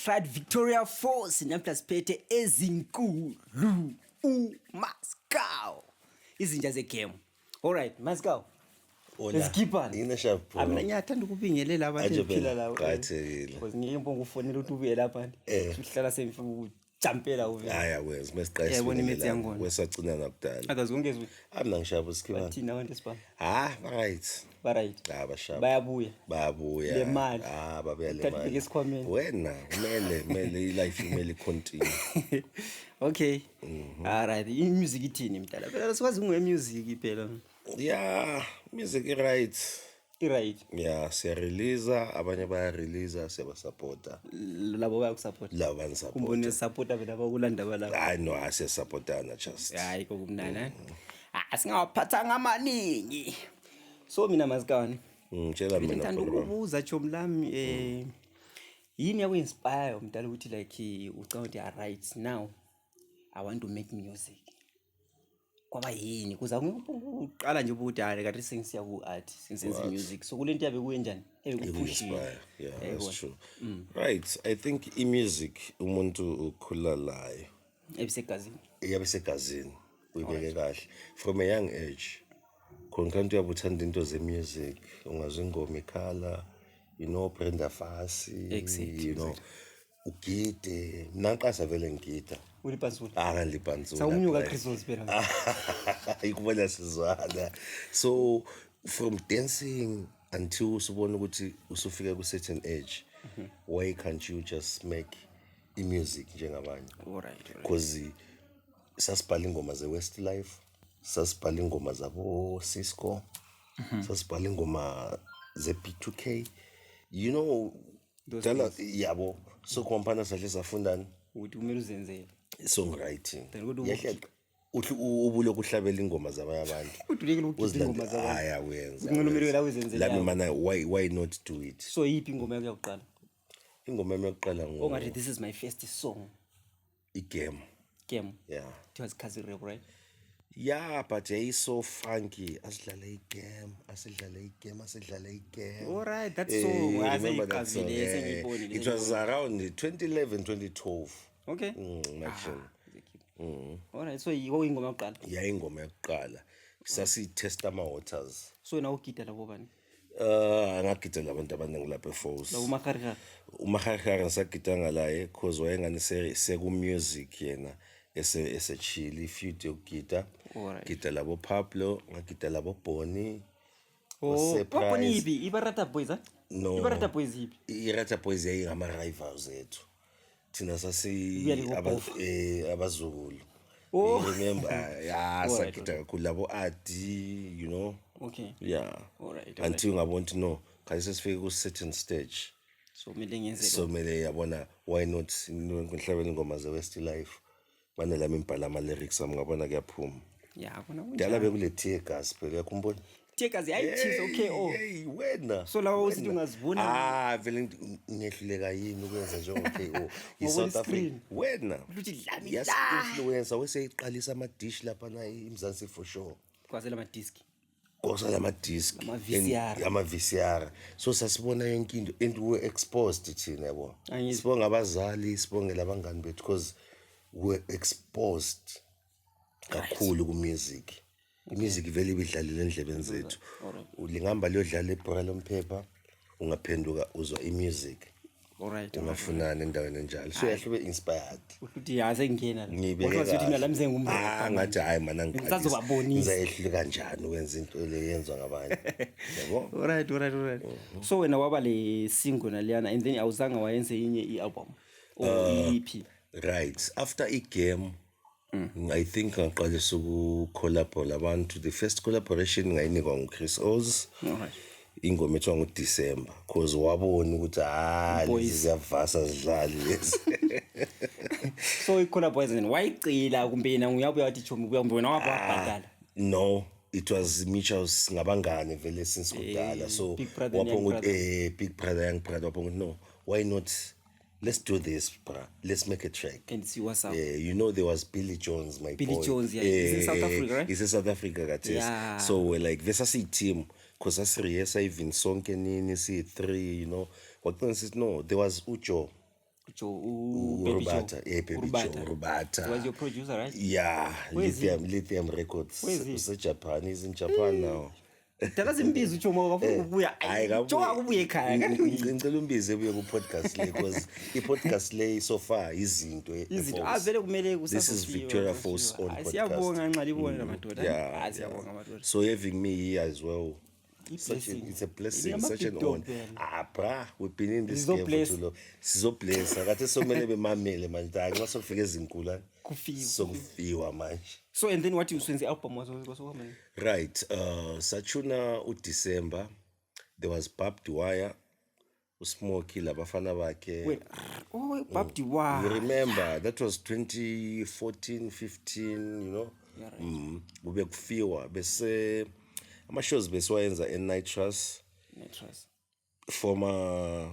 Right, Victoria Falls namhla siphethe ezinkulu uMascow. Izinja zegame. All right, Mascow. Hola. Esikhiphani. Yini sharp bro? Mina ngiyathanda ukubingelela abantu Aje engiphila phela, labo. qakathekile. Because ngeke ngibonge ufonela ukuthi ubuye lapha. Eh. Uhlala semfika ukujumpela uvele. Hayi akwenzi mesiqale Yayibona imithi yangona. Wesagcina nakudala. Others konke zwe. Ami ngishaya usikhibana. Bathina abantu esibani. Ah, ba right. Ba right. Ah, bashaya. Bayabuya. Bayabuya. Le mali. Ah, babuya le Thatha mali. ibheke esikhwameni. Wena, kumele i-life kumele continue. Okay. Mhm. All right. I-music ithini mdala? Phela sikwazi unge music phela. Yeah, music i right. I-right. Yeah, siya release, abanye baya release, siyabasupporta. Labo bayakusupport. Labo banisupport. Kumbone support phela bakulanda balapha. Hayi no, asiyasupportana just. Hayi kokumnandi. Eh? Ah, singawaphathanga amaningi. So mina mazikani. Ngitshela mina. Ngithanda mfana wami. ukubuza chomi lami yini yaku-inspire mdala ukuthi like ucabanga ukuthi ah, right now I want to make music. Kwaba yini? Kuza uqala nje ukuthi hayi kanti sengisiya ku-art, sengisenza music. So kule nto yabe kuyenjani? Ebekuphushile. Inspire. Yeah, that's true. Right, I think i-music umuntu ukhula layo. Ebisegazini. Iyabe segazini. Uyibeke kahle. From a young age. Khona kanti uyabuthanda into ze-music, ungazwa ingoma ikhala, you know Brenda Fassie, you know. Ugide, mina ngiqasa vele ngigida. Ulipansula. Ah, ngilipantsula. Sawumnyuka Christmas phela. Ikubona sizwana. So from dancing until usubona ukuthi usufika ku certain age, why can't you just make i-music njengabanye? All right. All right. Because sasibhala ingoma ze-Westlife, sasibhala ingoma zabo Cisco, sasibhala ingoma ze-B2K. You know, Those dala yabo. So kompana sahle safundani Ukuthi kumele uzenzele. songwriting. Then kodwa Yehle uthi ubulo kuhlabela ingoma zabanye abantu. Uthi ulekele ukugida ingoma zabantu. Hayi awenza. Kungcono kumele la uzenzele Lami yakho. mana why not do it? So yiphi ingoma yakho yokuqala? Ingoma yami yokuqala ngo Ongathi this is my first song. igame. Game. Yeah. It was Kazi Rap, right? Yeah, but yayi so funky. Asidlale igame, asidlale igame, asidlale igame. All right, that song. Eh, remember that song? Aseyiqavile, Yeah. sengiyibonile, It was around 2011, 2012. Okay. Imagine. All right, so yiwo ingoma yokuqala. Yeah, ingoma yokuqala. Sasitesta ama waters. So wena ugida labo bani? Ngagida labantu abaningi lapha eFalls. Labo maharihari. Umaharihari ngisagidanga laye cause wayengani seku music yena esechili feud yokugida. Alright. Gida labo Pablo, ngagida labo Bonnie. Oh, Surprise. Bonnie yiphi? Ibarata Boys, ah? No. Ibarata Boys yiphi? I-Rata Boys yayingama rivals ethu. Thina sasi Kuya likopofa. abazukulu. Oh. You remember? Yeah, Alright, sagida kakhulu labo Adi, you know. Okay. Yeah. Alright, alright. Until ngabona ukuthi no, khathi sesifike ku certain stage. So kumele ngenze So mele yabona why not ngihlabela ingoma ze Westlife. Manje lami ngibhala ama lyrics ami ngabona kuyaphuma. Yeah, kona kunjalo. Dala bekule tear gas phela uyakhumbula? Tear gas yayitshisa okay oh. Hey wena. So lawa usithi ungazibona. Ah vele ngehluleka yini ukwenza njengo KO. I South Africa. screen. Wena. Ukuthi dlami Yes la. influencer weseyiqalisa ama dish lapha na eMzansi for sure. Kwazela ama disc. Kwasala ama disc. Ama VCR. Ama VCR. So sasibona yonke into and we were exposed thina yabo. Angithi. Sibonga abazali, sibonge labangani bethu because we were exposed kakhulu ku music. Music vele ibidlalile endlebeni zethu. Ulingamba liyodlala ibhola lomphepha ungaphenduka uzwa i-music. Alright. Ungafunani endaweni enjalo. So yahlube inspired. Uthi ya sengena. Ngibeke Kodwa sithi mina kahle. lami sengumrapper. Ah ngathi hayi mana ngiqalisa. Ngisazobabonisa. Ngizayehluleka kanjani ukwenza into le yenzwa ngabanye. Yabo? Alright. So wena waba le single naliyana and then awuzange wayenze inye i-album or i-EP. Right. After i-game I think ngaqalisa ukucollabora labantu. The first collaboration ngayinikwa nguChris Oz. Alright. Ingoma ethiwa nguDecember cause wabona ukuthi hayi Boys. lezi ziyavasa zidlali lezi. So i-collab wayenzeni wayicela kumbe yena uyabuya wathi chomi buya kumbe wena wabhadala. No, it was mutual ngabangane vele since kudala. So Big brother and wabona young ukuthi big brother young brother wabona ukuthi no, why not Let's do this, bra. Let's make a track and see what's up. Yeah, you know there was Billy Jones, my Billy boy. Jones, yeah. He's in South Africa, right? He's in South Africa kathesi. So we're like, vesasiyi-team because sasiriyesa even sonke nini siyi-three. Wagcina sithi no, there was uJoe. Joe, Baby Joe. Rubata, yeah, Baby Joe Rubata. He was your producer, right? Yeah. Where is he? Lithium Records. Where is he? Use-Japan. He's in Japan now. Dala simbiza uJoe ngoba ufuna ukubuya. Hayi, kabuye. Joe akubuye ekhaya. Ngicela umbize ebuye ku-podcast le because i-podcast le so far izinto Izinto e-Falls. ah vele kumele This is Victoria Falls on podcast. Siyabonga nxa libona madoda. Yeah, Ah, siyabonga madoda. So having me here as well, such a, I-blessing. it's a blessing, Ama such an big dog honor. phela. Ah, bra, we've been in this game for Sizobless. too long. Sizoblessa. Kade somele bemamele manje. Hayi, nxa sokufika ezinkulu. Kufiwe. Sokufiwa manje. So and then what you senze album was kwasuhamba nini? Right. Sachuna uDecember. There was barbed wire. uSmokey labafana bakhe. Wait. Oh, Barbed Wire. You remember that was 2014, 15. Yeah, right. Kube kufiwa bese ama shows besiwayenza eNitrous, Nitrous. former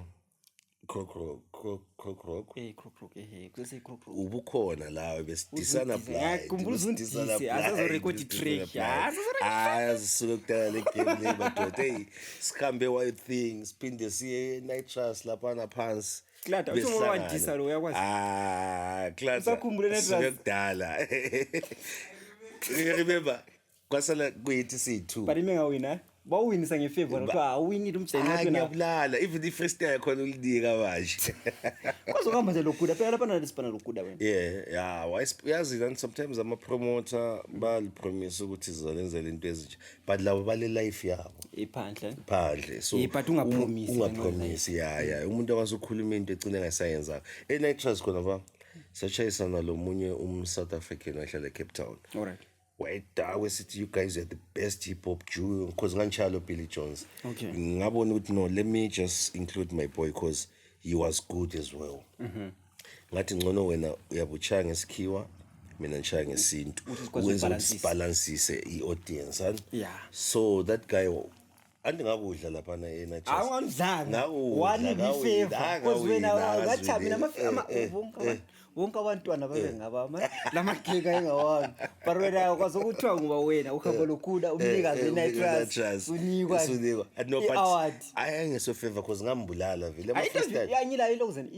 Croc Rock, Croc Croc Rock. Croc Rock, kusese Croc Rock. Ubukhona lawe besidisana Uzundise, blind. ngiyakhumbula besidisana uzundise, blind, asazorekhodi besidisana i-track, blind. asazorekhodi Ah, sisuke kudala le game le madoda. Hey, sikhambe wild thing, siphinde siye eNitrous laphana phansi. Klata, usho Besihlangana. wandisa lo, uyakwazi? Ah, Klata. Usakhumbula eNitrous? Sisuke kudala. You remember kwasala kuyithi siyi-two. But ime ngawina. Bawuwinisa ngefavor kuthiwa awuwinile umjeni Ah, wakho na. ngiyabulala even i-freestyle khona ulinika manje. Kwazokuhamba nje lokuda phela lapha nalesipana lokuda wena. Yeah, uyazi nani sometimes ama-promoter balipromise ukuthi sizolenzela into ezinje but labo bale life yabo Iphandle. phandle, so Yeah, but ungapromise, ungapromise, yeah, umuntu akwazi ukukhuluma into egcine engasayenzanga. E-Nitrous khona ba sashayisana lo munye um-South African wahlala e-Cape Town. All right. Wayedakwe sithi, "You guys are the best hip hop duo," because ngangishaya lo Billy Jones. Ngabona ukuthi no, let me just include my boy because he was good as well. Ngathi ngcono wena uyabuchaya ngesikhiwa, mina ngishaya ngesintu, Ukuthi sikwazi ukwenza ukuthi ukubhalansisa. sibhalansise i-audience, and So so that guy andingakudla laphana eNitrous. Awungangidlanga. Ngakudla, Wanika ngawina, ifavor. Because wena ngawina, ngathi mina ngazwile. wonke abantwana babe ngabama lamageka engawami. But wena kwaze kuthiwa ngoba wena uhamba lokuda umnikazi weNitrous unikwa unikwa. No, but i-award. Ayangeso favor because ngambulala vele. Ayito Ama-freestyle. yangilayo ilokuzeni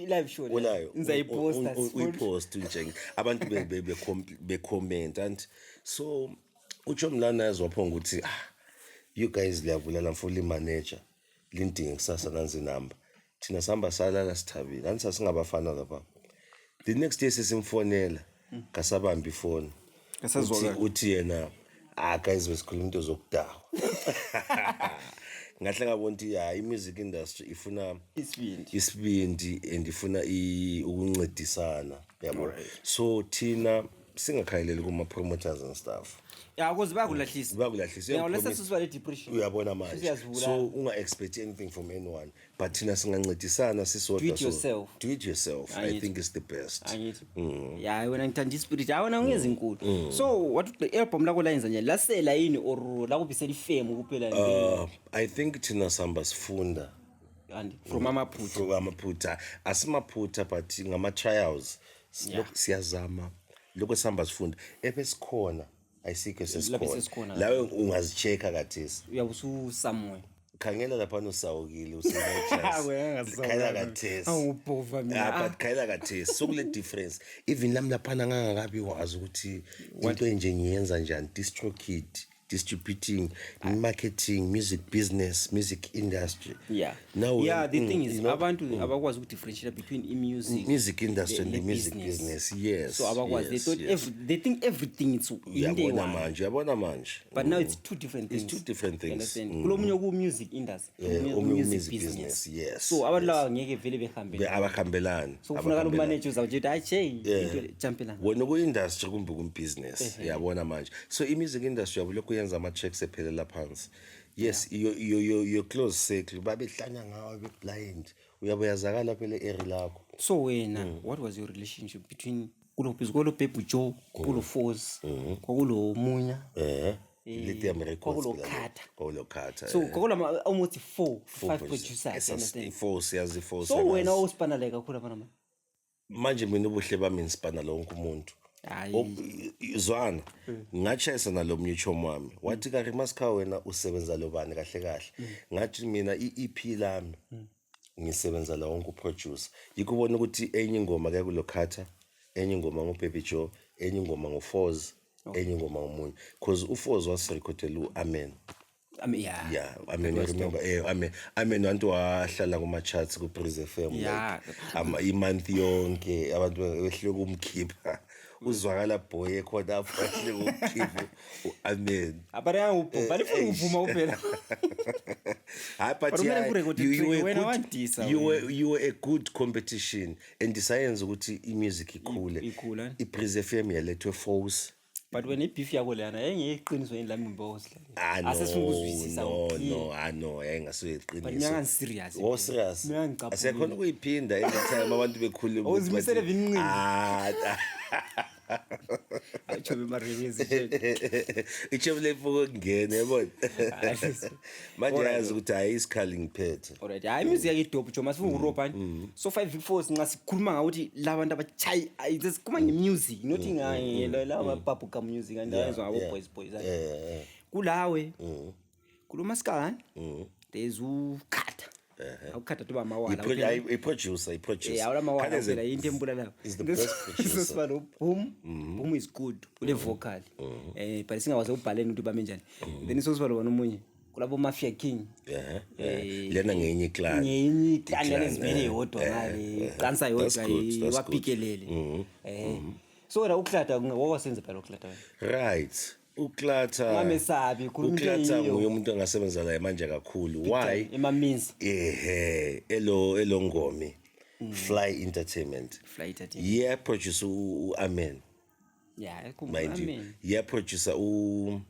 i-live show le. Unayo. Ngizayiposta. Uyipost nje abantu becomment and so utsho mlana yazi waphonga ukuthi, "Ah, you guys liyabulala mfo, manager lindinge kusasa nanzi inamba." Thina sihamba salala sithabile anti sasingabafana lapha. The next day sesimfonela kasabambi ifoni. Kasazwakala. Uthi yena, "Ah guys, besikhuluma into zokudakwa." Ngahle ngabona ukuthi ya, i-music industry ifuna Isibindi. Isibindi and ifuna ukuncedisana, yabo. So thina singakhaleli kuma-promoters and stuff. Ya, ukuze bayakulahlisa. Bayakulahlisa. Uyawulahla. Uyapromise. Sisuka le depression. Uyabona manje. Sesiyazibulala. So unga-expect anything from anyone, but thina singancedisana sisodwa. Do it So yourself. Do it yourself, I Angithi. think it's the best. Angithi ya, wena ngithanda ispirit ya, wena ungezinkulu. So what the album lakho layenza nje lasela yini or lakubisela ifame kuphela? I think thina sihamba sifunda. And from amaphutha. From amaphutha, asimaphutha but ngama-trials. Siyazama lokho sihamba sifunda ebesikhona ayisikho. Lapho Sesikhona. sesikhona. Lawe ungazi-check-a kathesi. Uyabe usu-somewhere. Khangela laphana usawukile. Wena Khangela kathesi. Angubhova mina. Ah, but khangela kathesi sokule difference. Even lami laphana ngangakabi wazi ukuthi into enje ngiyenza njani, DistroKid, distributing, marketing, music business, music industry. Now Yeah, the thing is, abantu abakwazi ukudifferentiate between i-music music industry and the le music business, yes. So abakwazi, they thought they think everything is into Uyabona eyi-one. manje, uyabona manje. But now it's two different It's things. two different You things. understand? Kulomunye ku-music industry, Yeah, omunye omunye ku-music ku-music business. business, yes, So abantu laba ngeke vele behambe. Abahambelani. So kufunakala Abahambelani. umanager uzawutsho ukuthi hayi che, into jumpelana. Wena ku-industry kumbe kum-business, uyabona manje. So i-music industry yabo lokhu yenza ama-checks ephelela phansi. Yes, your close circle babehlanya ngawo, be-blind, uyabe uyazakala phela e-area lakho. So wena, what was your relationship between kulo kulo Baby Joe, kulo Force, kwakulo Munya? Lithium Records. Kwakulo Carter. Kwakulo Carter. So kwakulama almost four, five producers, you understand? Four, siyazi four. So siyabazi. Wena usipana like kakhulu abana manje. Manje mina ubuhle bami ngisipana lonke umuntu. Hayi. Zwana, ngachayisa nalo mnye uchomi wami, wathi, "Karimaska, wena usebenza lobani kahle kahle?" Ngathi mina i-EP lami ngisebenza la wonke uproducer, yikho ubona ukuthi enye ingoma ke kulo Carter, enye ingoma nguBaby Joe, enye ingoma nguFoz, enye ingoma ngomunye, because uFoz wasirekhodela u-Amen. I mean, yeah. Yeah, I mean, I remember, I mean wantu wahlala kuma charts ku Breeze FM like i-month yonke, abantu behlule kumkhipha, uzwakala boy ekhona apho, behlule kumkhipha u-Amen. But ayangubhubha lifuna ukuvuma kuphela. Hayi, but But kumele yeah, kurekhode you were track, wena good, wandisa you were a good competition and sayenza ukuthi i-music ikhule. Ikhule, eh? I-Breeze FM yalethwe force. But wena i-beef yakho leyana yayingeyiqiniso yini lami ngibose? Ah, no. Asesifuna ukuzwisisa. No. Clear. No, ah, no, yayingasuye But mina ngangi-serious. Oh, serious. Mina ngicaphukile. Asiyakhona ukuyiphinda every time abantu bekhuluma ukuthi Uzimisele vini. Ah. Achobe marevezi nje. Ichebe lefuko kungena, yabona. Hayi. Manje Alright. yazi ukuthi hayi, isikhali ngiphethe. Alright, hayi, music yakhe idope jo, masifuna ukuropa ni. So 5 4 sinxa sikhuluma ngakuthi labantu abachayi, sikhuluma nge-music, not la bubblegum music and ayenzwa ngabo boys boys. Kulawe. Kuluma sikani? There's uKhata. Awukhatha tuba mawala. I-producer, i-producer. Eh, awula mawala Khale phela into embulalayo. Is the best producer. Sosiba lo Boom. Boom is good. Ule vocal. But singakwazi ukubhaleni ukuthi bame njani. Then sosiba lo omunye. Kulabo Mafia King. Lena ngenye iclan. Ngenye iclan Iclan, lezivele yodwa ngale qansa That's yodwa good, that's good. wapikelele. So wena uklata wawasenza phela uklata wena. Right, uKlata. Ungamesabi, khuluma into Uklata eyiyo. nguye umuntu angasebenza naye manje kakhulu. Why? Emaminsi. Ehe, elo ngomi Fly Entertainment. Fly Entertainment. Yeah, producer u-Amen. Yeah, Mind you, amen. yeah, producer u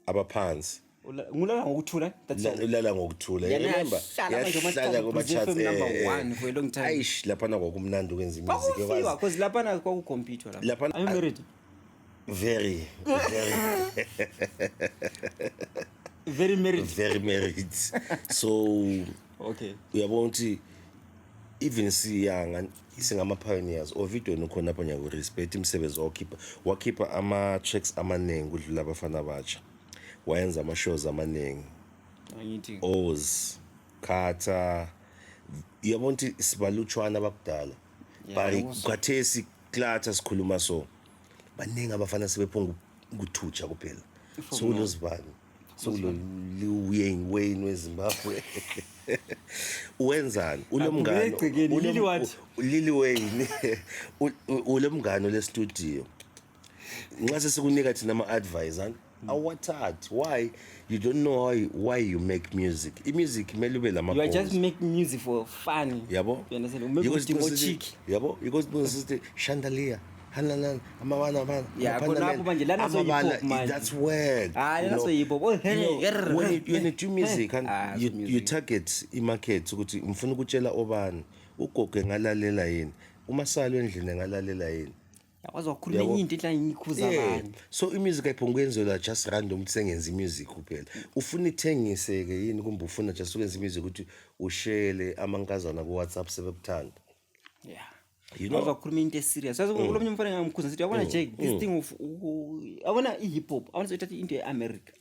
abaphansi. Ngulala ngokuthula. That's all. Ulala ngokuthula, you Yena remember? yahlala manje Yahlala kuma-charts, kuma-charts, Breeze FM number 1 for a long time. Aish, laphana kwakumnandi ukwenza imusic. Kwakufiwa Yawazi. because laphana kwakucomputwa lapha. Laphana- Are you married? Very, very. Very married. Very married, so uyabona ukuthi even siyanga singama-pioneers ovidweni ukhona apha, ngiyakurespect imisebenzi wakhipha, wakhipha ama-tracks amaningi kudlula abafana abatsha, wayenza ama-shows amaningi. Angithi. Oz Carter, uyabona ukuthi sibalutshwana abakudala, but khathesi Klata sikhuluma, so baningi abafana sebephonga ukuthutsha kuphela, sokulozibani, sokulo Wayne, Wayne weZimbabwe wenzani, ulomngane. Egcekeni, Lily what? Lily Wayne, ulomngane le studio, nxa sesikunika thina ama-advice ani awathathi. Why? You don't know why you make music. I-music kumele ube lama You are just goals. making music for fun. Yabo. You understand? Umeke Yiko udinga sithi- ochiki. Yabo, yiko sithi chandelier halala amabala amabala. Yeah, khonapho manje, lana so hip-hop manje. That's word. Ah, lana so hip-hop. Oh, hey, err, When you do music and Ah, you, so you music. target i-market ukuthi ngifuna ukutshela obani, ugogo engalalela yini, umasalo endlini engalalela yini. Yakwazi wakhuluma Yabo. enye into enhla ngikhuza abantu. So i-music ayiphonga ukwenzelwa just random ukuthi sengenza i-music kuphela. Ufuna ithengiseke yini, kumbe ufuna just ukwenza i-music ukuthi ushele amankazana ku-WhatsApp sebekuthanda? You know? Wazi wakhuluma into eserious. Yazi kulo mnye umfana ngamkhuza sithi, yabona Jake, this thing of yabona i-hip hop, awona soyithatha into ye-America.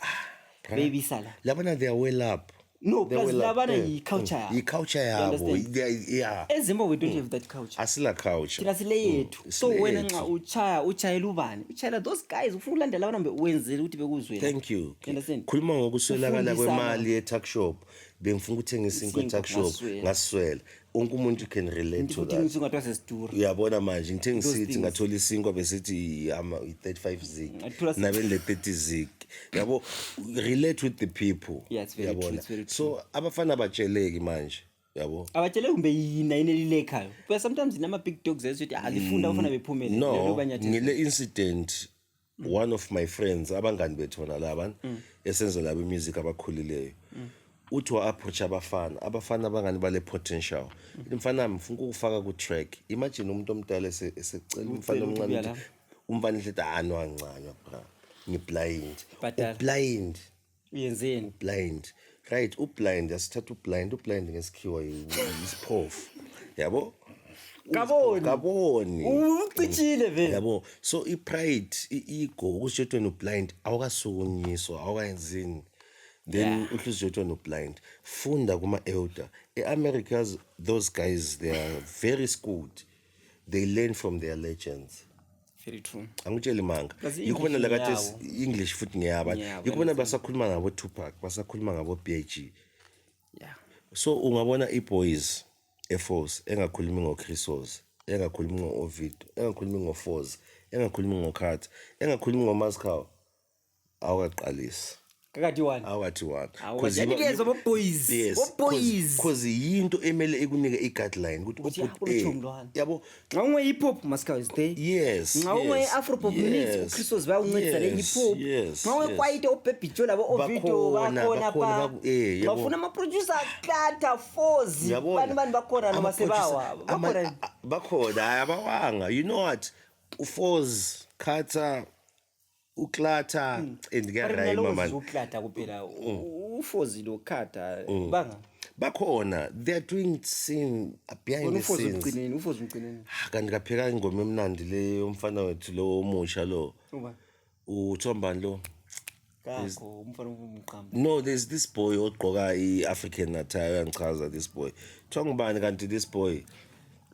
Beyibisa la. Labana they are well up. No, They are plus well up. labana yi-culture yabo. Yi-culture You yabo. understand? Yeah. EZimbabwe we don't have that culture. Asila culture. Thina sile yethu. So Sile wena yethu. nxa uchaya, uchayela ubani? Uchayela those guys, ufuna ukulandela abantu wenzele ukuthi bekuzwele. Thank you. You understand? Khuluma ngokuswelakala Ufundisa kwemali e-tuck shop, bengifuna ukuthenga isinkwa Isinkwa, e-tuck shop. ngaswela. Ngaswela, wonke umuntu can relate to Futhi that. ngisuka sesitura. Uyabona manje ngithenga Those isithi things. ngathola isinkwa besithi ama i-35 zig. Ngathola Nabe le 30 zig, yabo, relate with the people. Yeah, it's very true, Uyabona? it's very true. So abafana batsheleki manje, yabo. Abatshele kumbe yina yini elilekhayo, but sometimes nama-big dogs esithi alifunda abafana bephumele. No. Lelo banyathela. Ngile incident, one of my friends, abangani bethu bona laba esenza labo music abakhulileyo, uthi wa-approach abafana abangani bale potential. Mfana wami, ngifuna ukufaka ku-track. Imagine umuntu omdala esecela umfana Ucela ukuthi omncane ubuya ukuthi la. umfana ehle ah no, angincanywa bra. Ngi-blind. Badala. Blind. Uyenzeni? Blind, right? Ublind, asithatha ublind, ublind ngesikhiwa isiphofu, yabo. Kaboni. Kaboni. Ucitshile vele. Yabo, so i-pride, i-ego, ukusitsho wena ublind, awukasukunyiswa, awukayenzini, then uhle uzitsho wena ublind. Funda kuma-elder e-Americas. Those guys, they are very schooled. They learn from their legends. Very true. Angitsheli manga. Kasi Yikho bona English la kade ngeyabo. English futhi ngeyabo. Ngeyabo. Yikho bona basakhuluma ngabo Tupac, basakhuluma ngabo BIG. So ungabona i-boys eforce engakhulumi ngo-Chrysos, engakhulumi ngo-Ovido, engakhulumi ngo-Foz, engakhulumi ngo-Carter, engakhulumi ngo-Mascow, awukaqalisi. Kakati one. Awukathi one. Awu, 'Cause yanikezo bo-boys. Yes. Bo-boys. 'Cause yinto emele ikunike i-guideline ukuthi Ukuthi, ubhuti, ah, ulotsho mntwana. Yabo. Nxa unge-hip hop, Mascow is there. Nxa unge-afro pop needs, uChrysos bayawuncedisa le hip hop. Nxa ungekwaito, oBaby Joe labo Ovido Bakhona, bakhona bakhona, pa. yabo. Bafuna ama-producer, Klata, Fozi, Uyabona? bani bani bakhona noma sebawa. Bakhona. Bakhona, hayi, abawanga. You know what, uFoz, Carter, uClata and But mina kuyarayima lokho man. uklata kuphela, uFozi lo Carter banga. Bakhona, they are doing scene behind Wena the uFozi scenes. umgcineni, uFozi umgcineni. Ah, kanti kapheka ingoma emnandi le yomfana wethu lo omusha lo. Uba? Uthombani lo? Kakho umfana umqamba. No, there's this boy ogqoka i-African attire, uyangichaza this boy. Kuthiwa ngubani kanti this boy?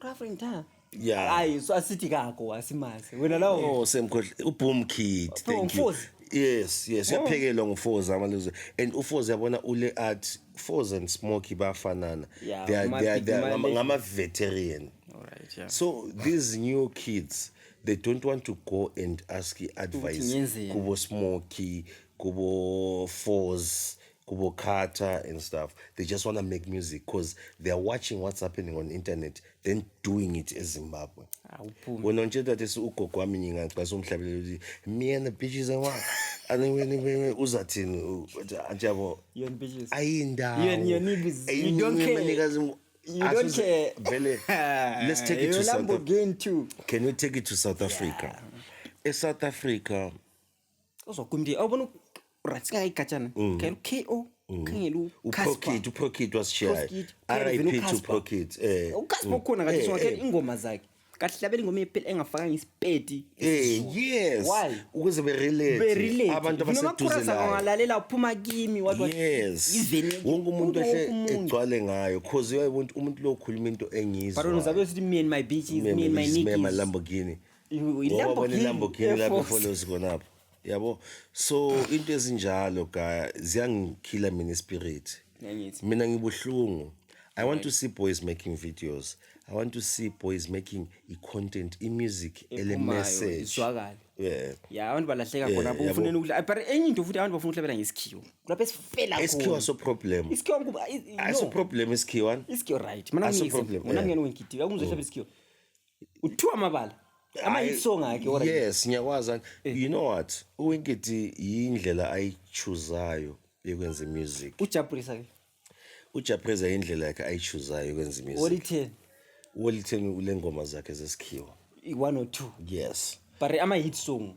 African ta. Yeah. Hayi, so asithi kakho asimazi. Wena lawo. Oh, semkhohle uBoom Kid. Thank you. Ufozi? Yes, uyaphekelwa nguFozi amalizo. And uFozi, yabona, ule art, Fozi and Smokey bayafanana. Yeah, They are kuma they are big they are ma ngama veteran. All right, yeah. So these new kids, they don't want to go and ask advice ngiyenzeni. kubo Smokey, kubo Foz, kubo Carter and stuff. They just want to make music because they are watching what's happening on internet, then doing it eZimbabwe. Awuphumi. Wena ungitshela ukuthi ugogo wami ngingaqasa umhlabelelo ukuthi me and the bitches and what, uzathini njabo? You and bitches. Ayindawo. You and your niggas. You don't care. You don't care. Vele, let's take it to Your South Lamborghini too. Can we take it to South Africa? E-South Africa. Uzokumdi awubona right singayigajana. Khangela uKO, khangela uCasper. uProkit, uProkit wasishiyayo. Proskid, khangela RIP vele to uCasper. Prokit. uCasper ukhona ngathi sonke ingoma zakhe. Kahlabela ingoma ephela engafakanga isipedi. Yes. Why? Ukuze berelate. Berelate. Abantu abaseduze naye. Angalalela uphuma kimi what what. Yes. Even wonke umuntu ehle wonke umuntu. Egcwale ngayo cause uyayibo umuntu lo ukhuluma into But wena engiyizwa. uzabe usithi me and my bitches, me and my Me and my niggas. Lamborghini. I-Lamborghini, Lamborghini Air lapho Force. follows khonapho. Yabo. So into ezinjalo guy ziyangikhila mina spirit. Ngiyathi. Mina ngibuhlungu. I want to see boys making videos. I want to see boys making i-content, i-music ele Ephumayo, message. izwakale. Yeah. Ya, abantu balahleka Yeah, khona yabo. ufuneni ukudla, but enye into futhi abantu bafuna ukuhlabela ngesikhiwa kulapho esifela. Isikhiwa so problem. Isikhiwa kuba Aso no. problem isikhiwa. Isikhiwa, right, mina Aso ngiyise problem, mina yeah. ngiyena wengidi akungizohlabela isikhiwa uthiwa amabala ama hit song akhe, alright. Yes, ngiyakwazi. You know what? Uwinkiti yindlela ayichoosayo yokwenza music. Ujabrisa ke? UJapreza indlela yakhe ayichoosayo yokwenza music. Holy 10. Holy 10 ule ngoma zakhe zesikhiwa. I-one or two. Yes. But ama hit song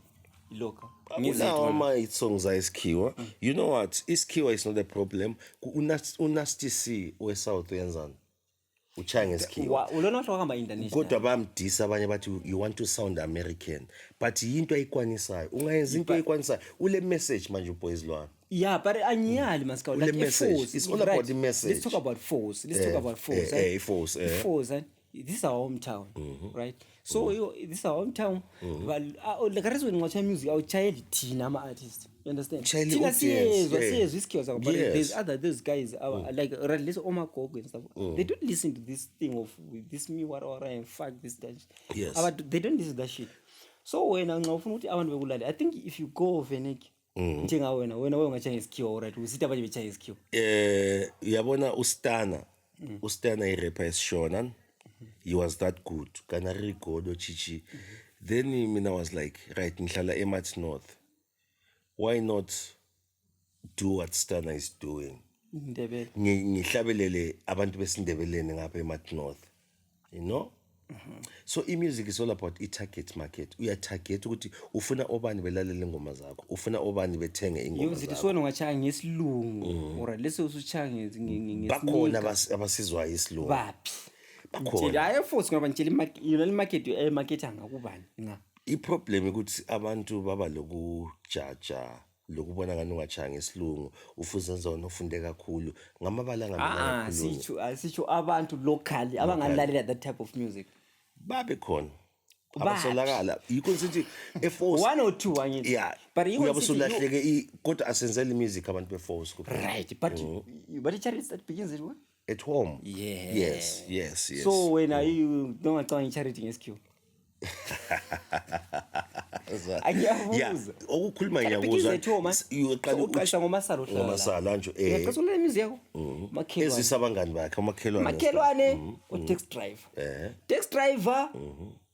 ilokho. Unawo ama-hit songs ayisikhiwa. You know what? Isikhiwa is not a problem. uNasty C we-South uyenzani? Uchaya ngesikhiwa. Ulona wahle wahamba international. Kodwa bayamdisa abanye bathi you want to sound American. But yinto ayikwanisayo. Ungayenza into ayikwanisayo. Ule message manje uboys lwana. Yeah, but anyali Mascow Ule like message. force. It's all about the message. Let's talk about force. Let's talk about force. Force, eh. Force, eh? This is our hometown, right? So this is our hometown. But like reason ngiwatshaya music awutshayeli thina ama artists. You understand? Utshayela Thina i-audience, siyezwa yeah. siyezwa isikhiwa sakho, but there's other those guys are like, right, listen, omagogo and stuff. They don't listen to this thing of this me what what and fuck this that. But they don't listen to that shit. So wena nxa ufuna ukuthi abantu bekulale, I think if you go Venek njengawe wena wena ungatshaya ngesikhiwa, alright, usithi abanye betshaya ngesikhiwa. Uyabona uStana. uStana i-rapper esishona. He was that good. Kana rigodo chichi. Then mina was like, right, ngihlala eMat North. Why not do what Stana is doing? Ndebele. Ngihlabelele abantu besindebeleni ngapha eMat North. You know? So i-music is all about i-target market. Uyatarget ukuthi ufuna obani belalele ingoma zakho, ufuna obani bethenge ingoma Yikuthi zakho. Sona ungatshaya ngesilungu or lese usutshaya Bakhona abasizwayo isilungu. Baphi? Bakhona. Hayi, futhi ngoba ngitshela yona le market emarket angakubani nga. I-problem ukuthi abantu baba lokujaja, lokubona ngani ungatshaya ngesilungu, ufuze zona ufunde kakhulu ngamabala angamelanga Ah, akhulunywe. Sitsho abantu locally abangalalela that type of music. Babe khona. Baphi? Abasolakala, yikho ngithi eforce. One or two, angithi. Yeah. But yikho Uyabe ngithi usulahleke kodwa asenzele music abantu beforce kuphela. Right, but i-charity that begins at what? At home. Yeah. Yes. So wena you dongacabanga i-charity ngesikhiwa. Angiyabuza. Yeah, okukhuluma Charity begins ngiyakuzwa. at home, man. Uyoqala So uqalisa ngomasala uhlala la. Ngomasala nje. Uyaqalisa ulalela imizi yakho. Makhelwane. Ezisa abangani bakhe, umakhelwane. Makhelwane, u-taxi driver. Taxi driver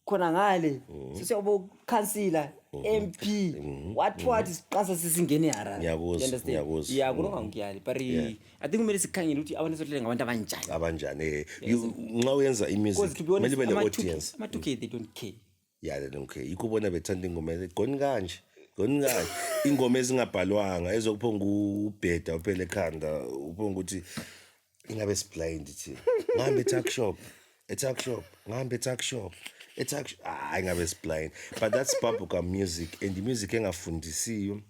khona ngale. Sesiyabo councillor, MP, what siqasa sisingene eHarare. Ngiyakuzwa, You understand? ngiyakuzwa. Yeah, kulonga ngiyali, but I think kumele sikhangele ukuthi abantu sohlele ngabantu abanjani. Abanjani? Nxa uyenza Because i-music, to be honest, kumele ibe ama ne-audience. 2K, they don't care. Yeah, they don't care. Yikho ubona bethanda ingoma goni kanje, goni kanje, ingoma ezingabhalwanga ezokuphonga ubheda uphele ekhanda, uphonga ukuthi ingabe siblind thina. Ngihambe e-tuck shop, e-tuck shop, ngihambe e-tuck shop, e-tuck shop. Hayi, ngabe siblind. But that's bubblegum music, and music engafundisiyo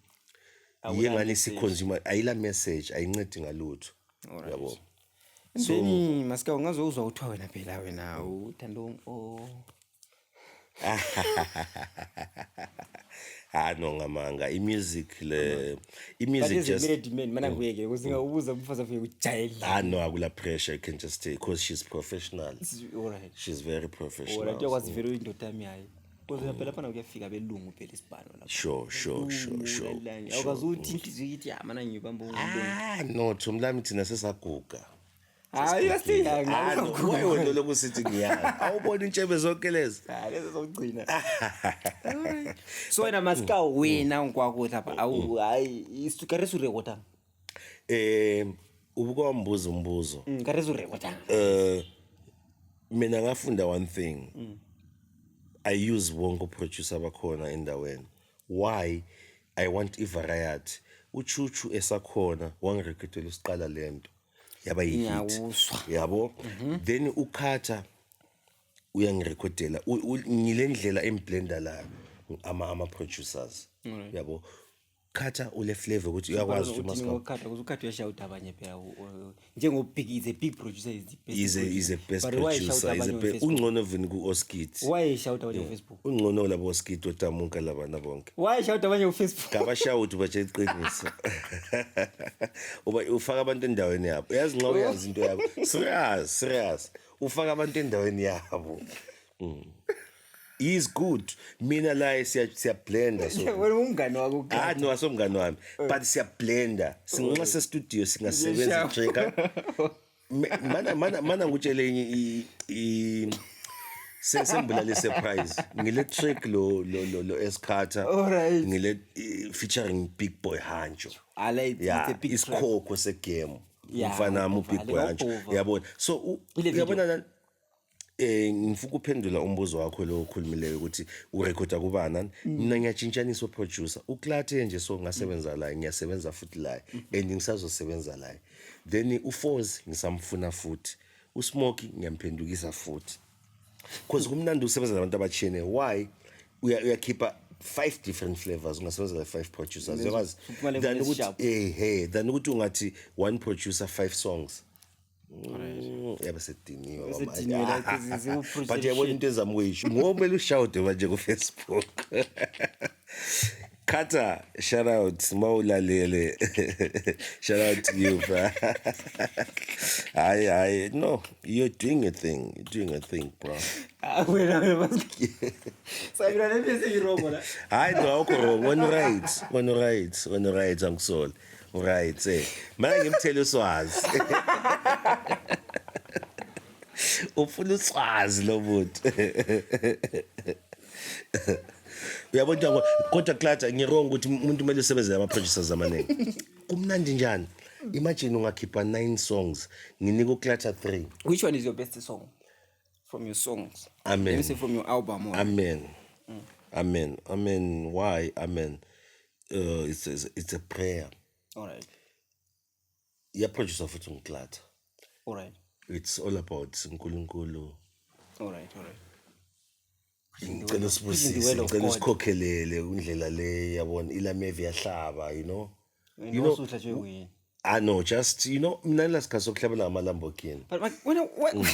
yiye ngani si-consumer ayila message, ayincedi ngalutho, yabo. And then masika ungazozwa kuthiwa wena phela wena uthanda oh. Ah no, ngamanga. I-music le, i-music But just married man mana ngiyeke ukuthi ngawubuza umfazi afike ujayele. Ah no, akula pressure, you can just say because she's professional. All right. She's very professional. All right, uyakwazi vele indoda yami hayi. Kodwa phela lapha kuyafika belungu phela isibhano lapha. Sure. Awukwazi ukuthi inhliziyo ithi ya mana ngibamba umlungu. Ah no, Thumlami, thina sesaguga. Hayi, you are still young. Ah no, why wena lokhu sithi ngiyanga? Awubona intshebe zonke lezi? Ah, lezo zokugcina. Alright. So wena masika wena nkwako lapha awu hayi isukare surekota. Ubukwambuza umbuzo. Kare surekota. Mina ngafunda one thing. I use wonke producer abakhona endaweni. Why? I want i-variety. Uchuchu esakhona wangirekhodela usiqala lento. Yaba yi-hit. Ngiyakuzwa. Yabo? Then uKhatha uyangirekhodela. Ngile ndlela emblenda la ama producers. Yabo? Khatha ule flavor ukuthi uyakwazi ukuthi Uthini masika ngokhatha ukuthi ukhatha uyashouta abanye phela njengo big is a big producer, is the best Is a best But why producer, shout is a abanye on Facebook? Ungcono vini ku Oskid. Why shout abanye on Facebook? Ungcono labo Oskid otamunka labana bonke. Why shout abanye on Facebook? Ngabashawuthi batshe iqiniso. Uba ufaka abantu endaweni yabo. Uyazi nxa uyazi into yakho. Serious, serious. Ufaka abantu endaweni yabo. He is good. Mina la siya blenda so. Wena umngane wakho Ah uKhatha. no, asomngane wami. But siya blenda. Sinxa se studio singasebenza Siyashaya. track. Mana ngutshele enye i sembula le surprise. Ngile track lo Escata. Alright. Ngile featuring Big Boy Hancho. I like it's Yeah, a big track. isikhokho segame. Yeah, Umfana wami uBig Boy uvale, Hancho. wabhova. Yabona. So Ile video. uyabona nani? Ngifuna ukuphendula umbuzo wakho lo okhulumileyo ukuthi urekhoda kubani. Mina ngiyatshintshanisa producer. Uklathe nje so ngasebenza la, ngiyasebenza futhi la, and ngisazosebenza la. Then uFoz ngisamfuna futhi. uSmoky ngiyamphendukisa futhi. Because kumnandi usebenza nabantu abatshiyene. Why? Uyakhipha 5 different flavors, ungasebenza na 5 producers. Uyakwazi? Uphuma le Than voice ukuthi sharp. hey, than ukuthi ungathi one producer 5 songs. Yabe sediniwe Bese mama. diniwe, like, ziwu-producer But uyabona shit. into ezama ukuyisho. Ngoba kumele ushoude manje ku-Facebook. Kata, shout out, mawulalele. Shout out to you, bro. Hayi, hayi, no, you're doing a thing. You're doing a thing, bro. Ah, wena, wena, mas- Sabina, le bese ngirongo la. Hayi, no, awukho wrong. Wena right. Wena right. Wena right, angisoli. Right, eh. Mina ngimthele uswazi. Ufuna uswazi lo muntu. Uyabona njengoba kodwa Klata ngirong ukuthi umuntu kumele usebenze nama producers amaningi. Kumnandi njani? Imagine ungakhipha 9 songs, nginika uKlata 3. Which one is your best song? From your songs. Amen. Let me say from your album. Or, Amen. Amen. Amen. Why? Amen. It's a prayer. All right. Iyaproducer futhi ngiklatha. All right. It's all about uNkulunkulu. All right. All right. Ngicela Preaching the usibusise, word of ngicela God. usikhokhelele indlela le yabona ilameve yahlaba, you know. You You know, know, I know, just you know, mina lasikhathi sokuhlabela ngama-Lamborghini. But like, when I, when,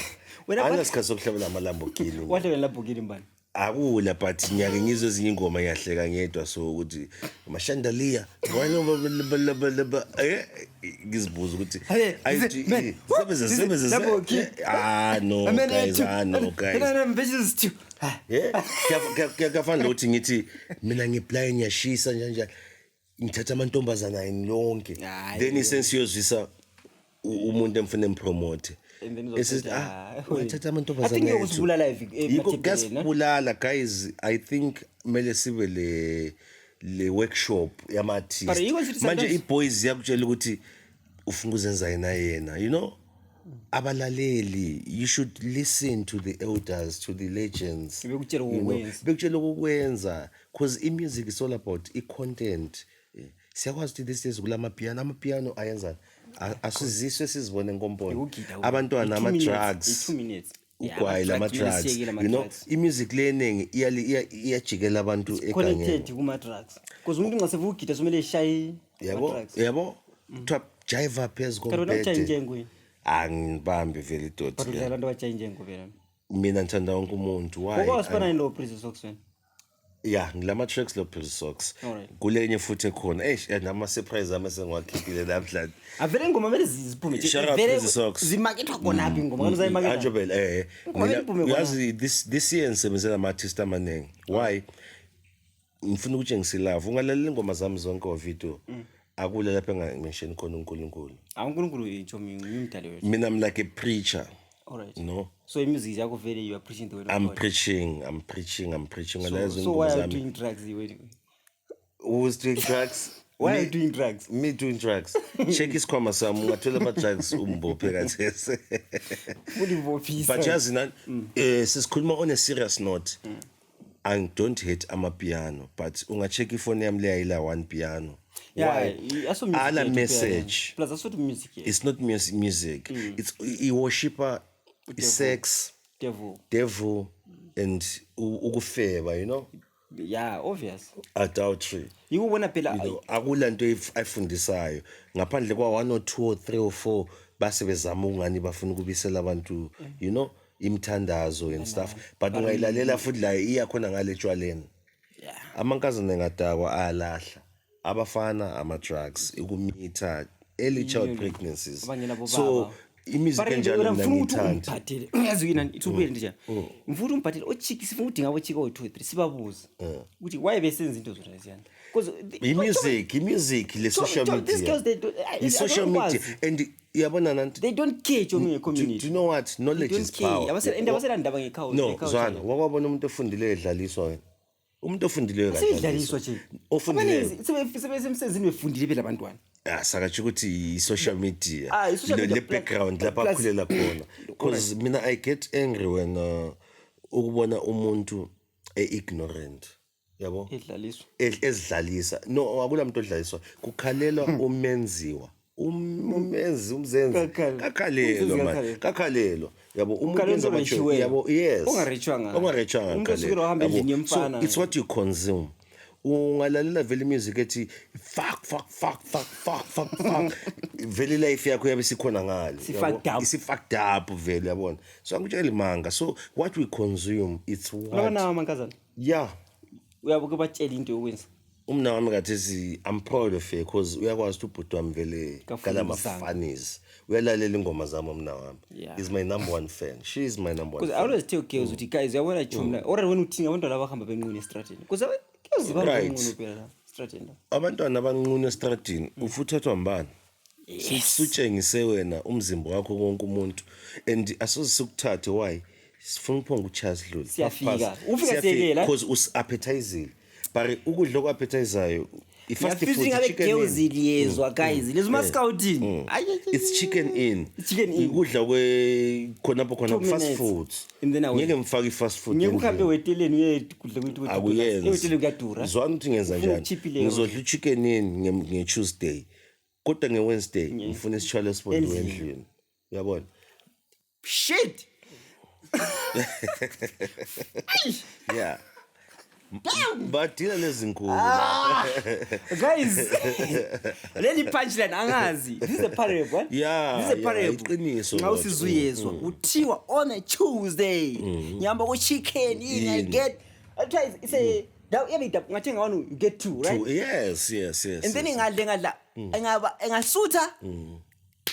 when I, Anasikhathi sokuhlabela ngama-Lamborghini. what wena Lamborghini mbani? Akula, but ngiyake ngizwe ezinye ingoma ngiyahleka ngedwa, so ukuthi mashandaliya ngizibuza ukuthi Hey, ayithi, man, sebenza, sebenza, Lamborghini. Ah no Amen, guys, two. ah no guys. Ambitions too. Ah, Yeah, kuyafana nokuthi ngithi mina ngiblind, ngiyashisa njani njani, ngithatha amantombazana ayini lonke, Hayi, then isense iyozwisa umuntu emfuna empromote. And then Esithi, uzothatha- ah, wait. wathatha I amantombazana think ethu. iyokusibulala Yikho emathebeleni, ne? kuyasibulala guys. I think kumele sibe le workshop yama-artist. But yikho sithi Manje sometimes- i-boys iyakutshela ukuthi ufuna ukuzenza yena yena, you know, abalaleli. You should listen to the elders, to the legends. Bekutshela You know, ukukwenza. bekutshela ukukwenza, because i-music is all about i-content. Siyakwazi ukuthi these days kulamapiano, amapiano ayenzani? Asiziswe sizibone enkomponi. Ukugida, Abantwana, i-two minutes, ama-drugs, i-2 minutes. Yeah, ugwayi, ama-drugs, kumele lama-drugs, siyekele you know, ama-drugs. i-music le eningi iyajikela abantu egangeni. Connected kuma-drugs, because umuntu ungasevuka ugida somele eshaye Yabo, ama-drugs. yabo, kuthiwa jiva phezu Kanti wena ujaye kombhede. injengo yini? Angibambi vele idoti But le. udlala abantu abajaye injengo vele. Mina ngithanda wonke umuntu. Why? Ngoba wasifana nilo Prison Socks wena. Ya, ngilama tracks lo Prison Socks. Alright. Kulenye futhi ekhona, eish, nama-surprise ami esengiwakhiphile namhlanje. Avele ingoma kumele ziphume nje. Shout out Vele Prison Socks. zimakethwa khonaphi ingoma? Kanti uzayimaketha? Anjobel, Ingoma Mina- iphume khona. Uyazi, this year ngisebenzela ama-artist amaningi. Why? Ngifuna ukutshengisa ilove. Ungalalela ingoma zami zonke ovideo, akula lapho engamensheni khona uNkulunkulu. Ah, uNkulunkulu ichomi ngumdali wethu. Mina I'm like a preacher. All right. No. So i-music yakho vele you are preaching the word of I'm God. preaching, I'm preaching, I'm preaching. So, Ungalalela so ingoma why are you zami. doing drugs wena? Who's doing drugs? Why are Me- you doing drugs? Me doing drugs? Check isikhwama sami, ungathola ama-drugs umbophe kathesi. Ulibophisa. But yazi nani, sesikhuluma on a serious note, I don't hate amapiano, but unga-check ifoni yami leya ila one piano. Yeah, Why? aso music Ala yethu phela. message. Plus aso music yethu. It's not music, it's i-worshiper i-sex, Devil. devil and ukufeba, you know. Yeah, obvious. Adultery. Yikubona phela. You know, akula nto ayifundisayo ngaphandle kwa 1 or 2 or 3 or 4 base bezama ukungani bafuna ukubisela abantu, you know, imithandazo and stuff, but ungayilalela futhi la iyakhona ngale tshwaleni. Amankazana engadakwa ayalahla, abafana ama-drugs, ukumitha, early child pregnancies. Abangena bobaba. So i-music But enjalo wena mina ngifuna ukuthi ngiyithanda. ungibhadele, uyazi yini ithi ubuyele nje, ngifuna ukuthi ungibhadele ochiki, sifuna ukudinga abochiki owu-two three, sibabuze ukuthi why besenza into zona leziyana. Because I-music le social these media, girls, they don't, i-social media and uyabona nanti they don't care chomi Do nge-community. you know what knowledge They is don't care. power? And abaselandaba nge-culture- No, nge-culture. zwana, wakwabona umuntu ofundileyo edlaliswa wena? Umuntu ofundileyo Sebedlaliswa nje. Ofundileyo. Abaningi sebesemsebenzini befundile phela abantwana. Ah, sakatsho ukuthi i-social media, Ah, i-social media le background lapha akhulela khona, because mina I get angry when ukubona umuntu e-ignorant, yabo. Edlaliswa. Ezidlalisa. No, akula muntu odlaliswa, kukhalelwa umenziwa. Umenzi, umzenzi. Kakhalelwa. Kakhalelwa Umzenzi man. kakhalelwa. Kakhalelwa, yabo, umuntu Kukhalelwa wenza ongarejiweyo. yabo, yes. Ongarejwanga. Ongarejwanga. Umuntu osukela wahamba Yabo. endlini yomfana. So it's what you consume. Ungalalela vele music ethi fuck, fuck, fuck, fuck, fuck, fuck, fuck, vele life yakho yabe sikhona ngale. Si-fucked yabo. up. Isi-fucked up vele, yabona. So angikutsheli manga. So what we consume, it's what Ulabanawo amankazana? Yeah. Uyabuke batshele into yokwenza. Umna wami kathesi, I'm proud of her because uyakwazi ukuthi ubhuti wami vele Kafuna kalama ukuzama. funnies, uyalalela ingoma zami umna wami. Yeah. Is my number one fan, she is my number one Because I fan. always tell girls ukuthi guys, uyabona chomi la already wena uthini abantwana abahamba benqunu estradini, because girls bahamba benqunu phela la estradini la. Abantwana abanqunu estradini ufuthathwa mbani? Sutshengise wena umzimba wakho konke umuntu and asoze sikuthathe. Why? Sifuna ukuphonga uchaya sidlule. Siyafika. Ufika siyekela. Because usi-appetizile, but ukudla oku-appetizayo I-fast Ngiyafisa food, ingabe i-Chicken girls Inn. liyezwa, guys, lezi ma-scouting. Ay, ay, ay, It's Chicken Inn. Chicken Inn. Ikudla kwe khonapho khona Two fast minutes. food. And then away. Ngeke ngifake i-fast food Ngeke uhambe endlini. weteleni uye kudla kwethu. Akuyenzi. Eweteleni kuyadura. Zwana ukuthi ngenza Ufuna njani. ukuchiphile. Ngizodla u-Chicken Inn nge-Tuesday, kodwa nge-Wednesday ngifuna isitshwala esibondiwe Endlini. endlini, uyabona? Shit. Yeah, badila lezinkulu. Ah. Guys, leli punchline angazi, this is a parable, eh? Yeah, This is a yeah, parable. iqiniso Nxa kodwa. usizuyezwa kuthiwa on a Tuesday ngihamba ku-Chicken Inn, I In. get, I try, it's a yabe ngathenga one, you get two, right? Yes. And then yes. ngadle ngadla, engaba engasutha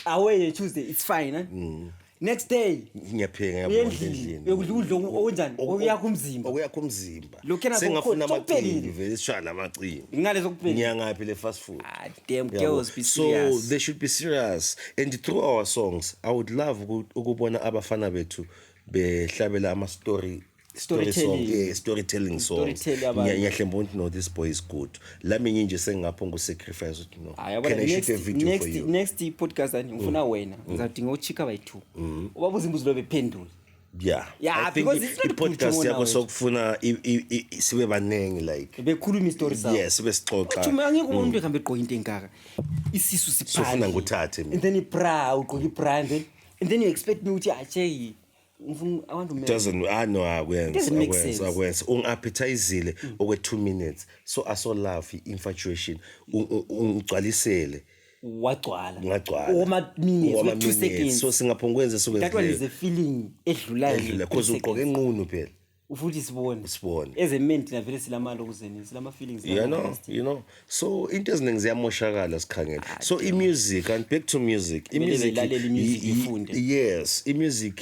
away Tuesday, it's fine, eh? Next day Ngiyapheka, uye ngiyabona. endlini Endlini. uyokudla ukudla okunjani, okuyakha umzimba. Okuyakha umzimba. Lokhuyana Sengafuna sokuphelile. amacimbi vele, sishaya amacimbi. Ngale sokuphelile. Ngiyangaphi le fast food? Ah, damn. Yabo. Girls, be So serious. they should be serious, and through our songs I would love ukubona abafana bethu behlabela ama-story story song. Storytelling. Yeah, storytelling songs. Storytell abantu. Ngiyahlemba ukuthi no, this boy is good. Lami nginje sengingapho ngu-sacrifice ukuthi no, Hayi, yabona, can I shoot a next, video next, for you? Next podcast ani ngifuna wena, ngizawudinga uchika by-two, ubabuza imbuzo lo bephendula. Yeah, I think because it's not good i-podcast to yakho wena. sokufuna sibe baningi, like Bekhuluma isitori sabo. Yes, sibe sixoxa. Uthi angeke ubone umuntu ehambe egqoke into engaka, isisu Sofuna siphandle. nguthathe mina. And then ibra, ugqoke ibra, and then you expect me ukuthi atshe ngifuna, I want to marry. Doesn't, ah no, akwenzi. Doesn't make Akwenzi. sense. Akwenzi. Ungi-appetizile okwe-2 minutes, so aso love i-infatuation. Ungigcwalisele. Wagcwala. Ngagcwala. Okoma-minutes, Okoma we-2 minutes. seconds. So singaphonga kwenze. That one is a feeling edlulayo. Edlula because ugqoke enqunu phela. Futhi sibone. Sibone. As a man thina vele silamalo kuzeni, silama-feelings. You know, so into eziningi ziyamoshakala sikhangele. So i-music, and back to music, Kumele i-music belalele i-music, befunde. Yes, i-music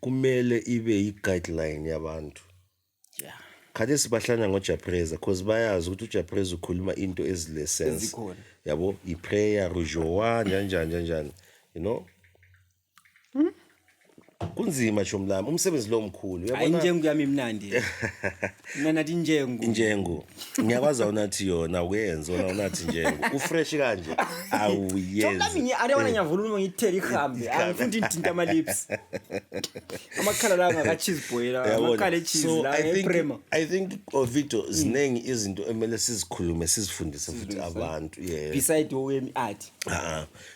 kumele ibe i-guideline yabantu. Khathesi bahlanya ngoJah Prayzah cause bayazi ukuthi uJah Prayzah ukhuluma into ezile sense. Ezikhona. Yabo, i-prayer rujoa, njani njani njani njani, you know. Kunzima, chomlami, umsebenzi lo mkhulu. Hayi. Uyabona. Injengu yami imnandi, mina nathi injengu. Injengu ngiyakwazi, awunathi yona, awuyenzi wona, awunathi njengu ufresh kanje. Chomlami. Awuyenzi. Ariyabona, ngiyavula uma ngithele ihambe, angifuni ukuthi ngithinte ama-lips, amakhala la ngaka-cheese boy la. Uyabona? Amakhala e-cheese So la I think eprema. I think Ovito, ziningi izinto emele sizikhulume, sizifundise futhi abantu, yeah. Beside owemi art.